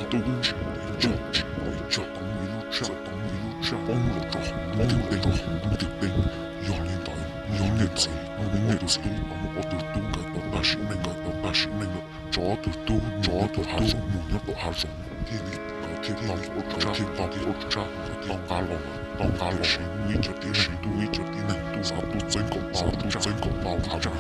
tub tsis tau tsis tau tau ib lub tsaj, tau ib lub tsaj poob los rau hauv lub ntiaj teb, hauv lub ntiaj teb. Yog li ntawd, yog li ntawd, muaj tus tub, muaj ob tug tub nkawd tau tag sim neej, nkawd tau tag sim neej lawm. Tsov ob tug tub, tsov ob tug tub mus nyob tom hav zoov, thiaj li, thiaj li tau ua tsaj, thiaj tau ua tsaj, tau nqa los, tau nqa los ua ib co tib neeg, ua ib co tib neeg tuaj, tuaj txeeb kom tau, tuaj txeeb kom tau hav zoov.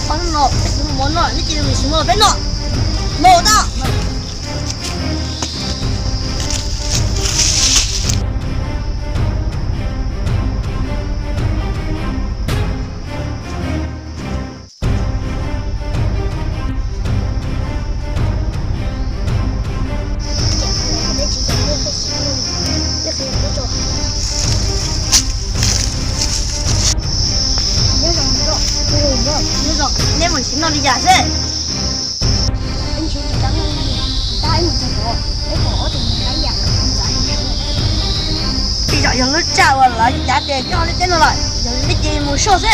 Peb no, peb tus mov no, neb cia li mus siv mov peb no. Mus tau. Neb mus nrhiav noj li cas xwb? Tej zaum yog lub tsaj uas lawv cav tias nyob lub teb no lawm, yog li neb cia li mus soj xwb.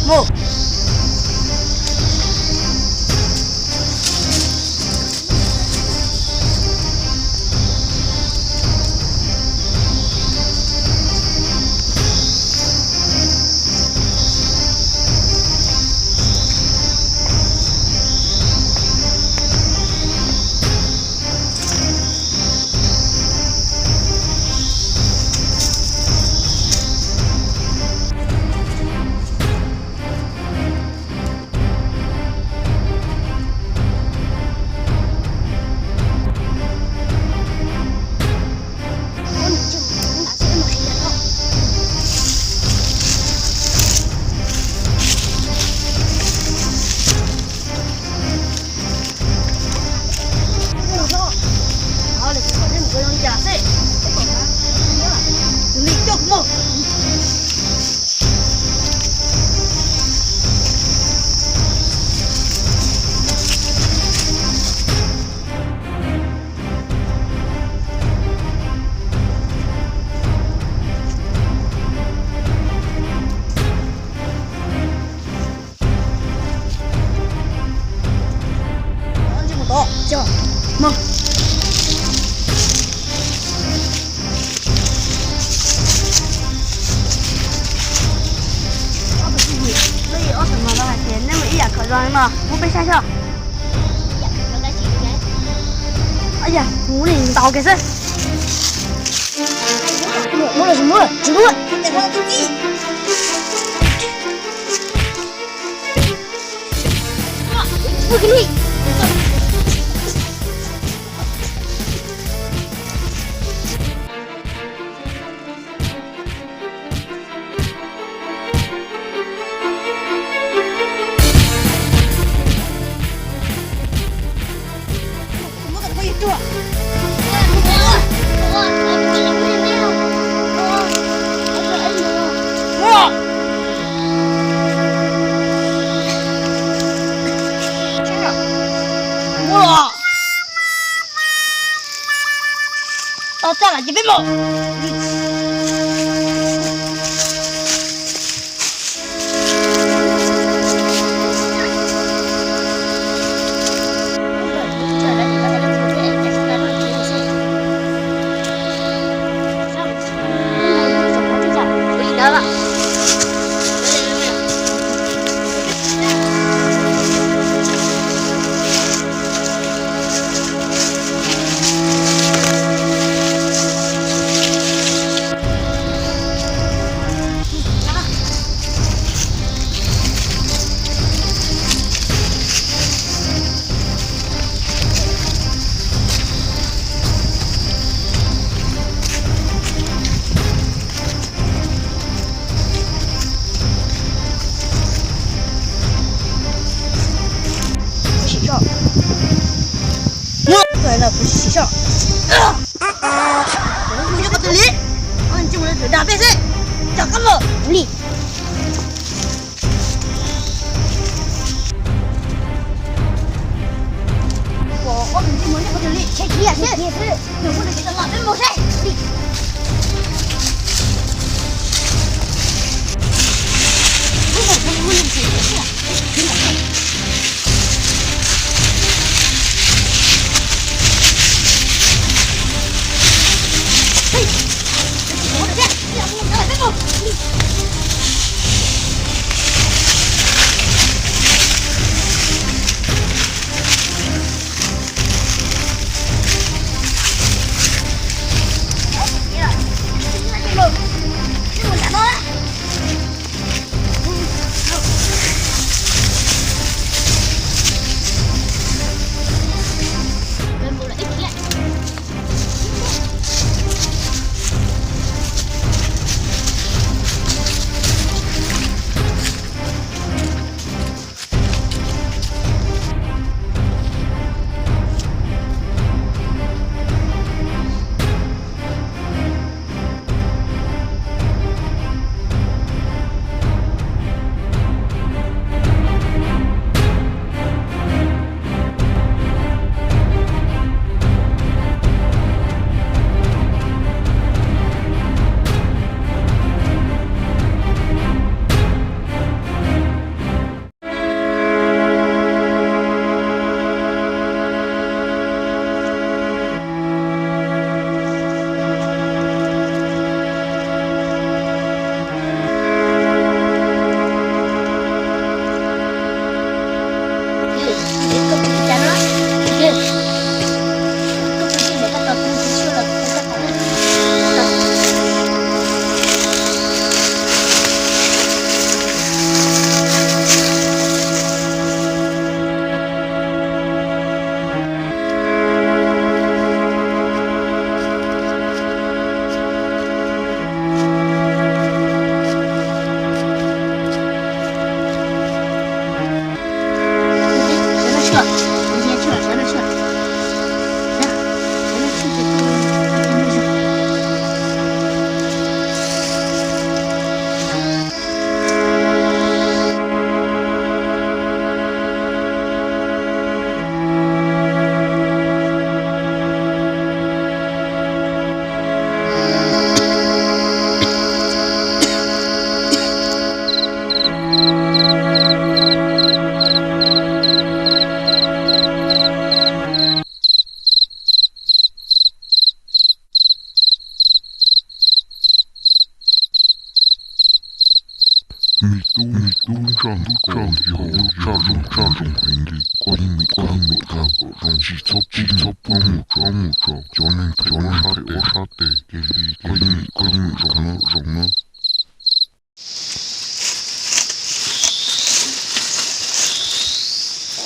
Mus. Ob tug kwv tij, ob tug no lawv hais tias neb muaj ib yam khaws zog no, muab peb saib xwb. Yog kuv nim ntaus kiag xwb. Muab los tsis muab, tsis muab. Tau txaj lawm ces peb mus. Mus nyob qhov twg li? Ntsia mus lawv dag peb xwb. Cov kab mom li. Ua, ua, mus nyob qhov twg li? Tsheb khiav xwb. Yog muaj neeg tsis tau los peb mus seb. Me tub, me tub ntsaj ntub ko yog lub ntsaj zoo, ntsaj zoo heev li. Koj yeej me, koj yeej me tau kom zoo, tsis txhob, tsis txhob pub mus rau, mus rau cov neeg phem ua sab tes, ua sab tes, cia li koj yeej, koj yeej zoo, zoo na.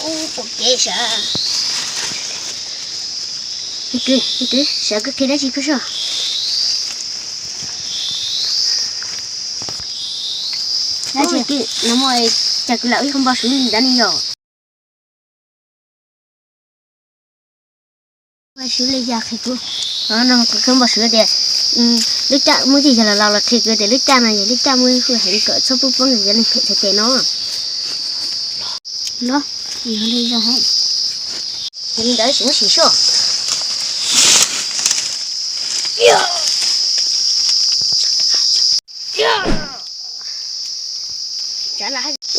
Ua kev sav. Sav koj qhia dab tsi koj soj? Dab tsi? No muaj cas kuv lam ib qho npau suav li ntawd ne yom? Npau suav li cas qhia kuv? No kuv npau suav tias lub caj muaj tej yog los los los qhia kuv tias lub caj no yog lub caj muaj hu heev kom txhob pub poob cov neeg phem txhais tes no. Los, yog li zoo heev. Yog li ntawd tsis muab sim soj.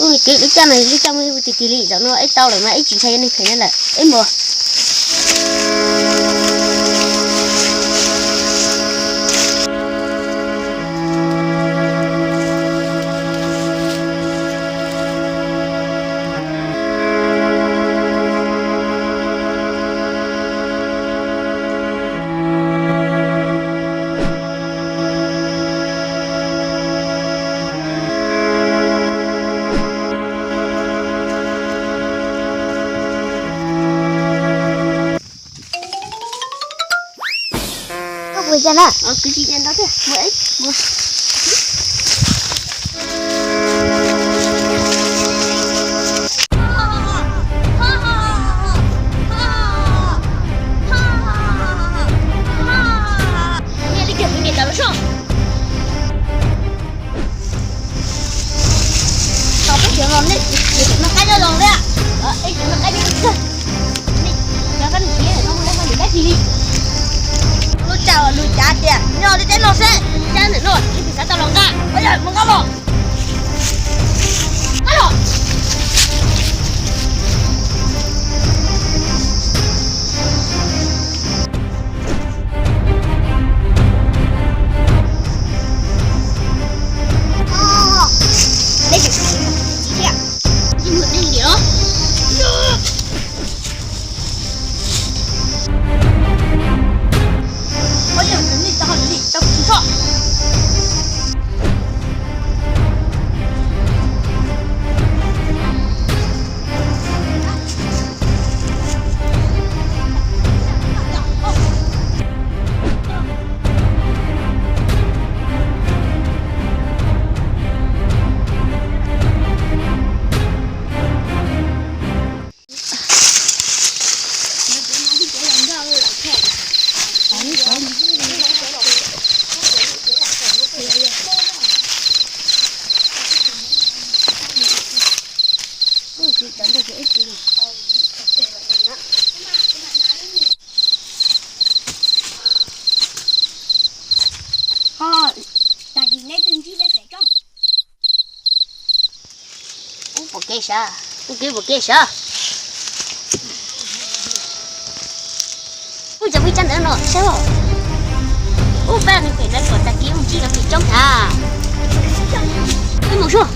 Ub, lub caj no lub caj muaj hu tis tis li zaum no ib tau lawm mas ib tsis ntshai cov neeg phem no lawm ib mus. Koj puas cia na? Kuv tsis cia ntau thiab. Nyob li teb no seb, ib tsab ntawm no ib tug xav tau los nqa. Mus nqa los. Nqa los. Ho, tag kis neb twb ntsib peb pem roob. Ub, pom kev sav, ub, kev pom kev sav. Ub, cas muaj ib tsab ntawm no saib os. Ub, peb nws pem no kom tag kis mus ntsib lawv pem roob tag. Peb mus sua.